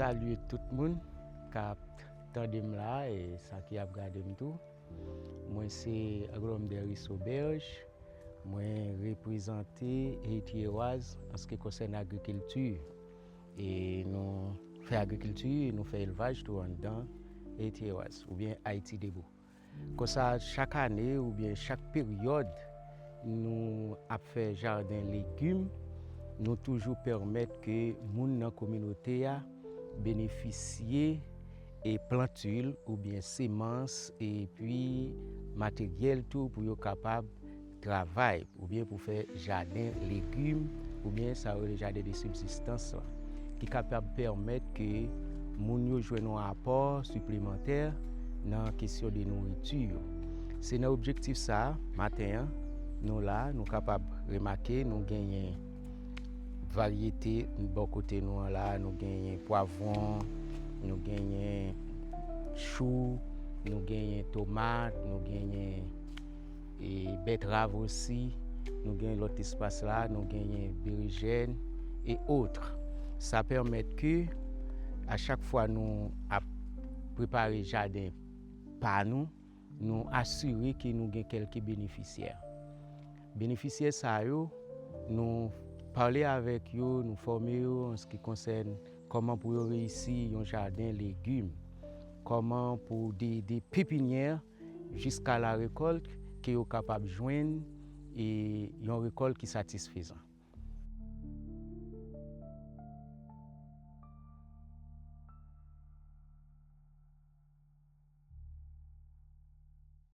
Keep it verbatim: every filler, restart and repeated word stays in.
Salye tout moun k ap tande m la e sa ki ap gade m tou. Mwen se Agronòm Derice Auberge. Mwen reprezante Haiti Airways an se ki konsène agrikilti. E nou fè agrikilti, nou fè elvaj tou anndan Haiti Airways oubyen Ayiti Debou. Konsa, chak ane oubyen chak peryòd nou ap fè jaden legim, nou toujou pèmèt ke moun nan kominote a benefisye e plantil oubyen semans epi materyèl tou pou yo kapab travay oubyen pou fè jaden legim oubyen sa yo rele jaden de sibzistans la, ki kapab pèmèt ke moun yo jwenn yon apò siplemantè nan kesyon de nouriti yo. Se nan objektif sa a, maten an, nou la, nou kapab remake, nou genyen varyete bò kote nou an la, nou genyen pwavwon, nou genyen chou, nou genyen tomat, nou genyen e bètrav osi, nou gen lòt espas la, nou genyen berejèn e otre. Sa pèmèt ke a chak fwa nou ap prepare jaden pa nou, nou asire ke nou gen kèlke benefisyè. Benefisyè sa yo, nou pale avèk yo, nou fòme yo an se ki konsène kòman pou yo reyisi yon jaden legim, kòman pou de, de pepinyè jiska la rekòlt ke yo kapab jwenn e yon rekòlt ki satisfezan.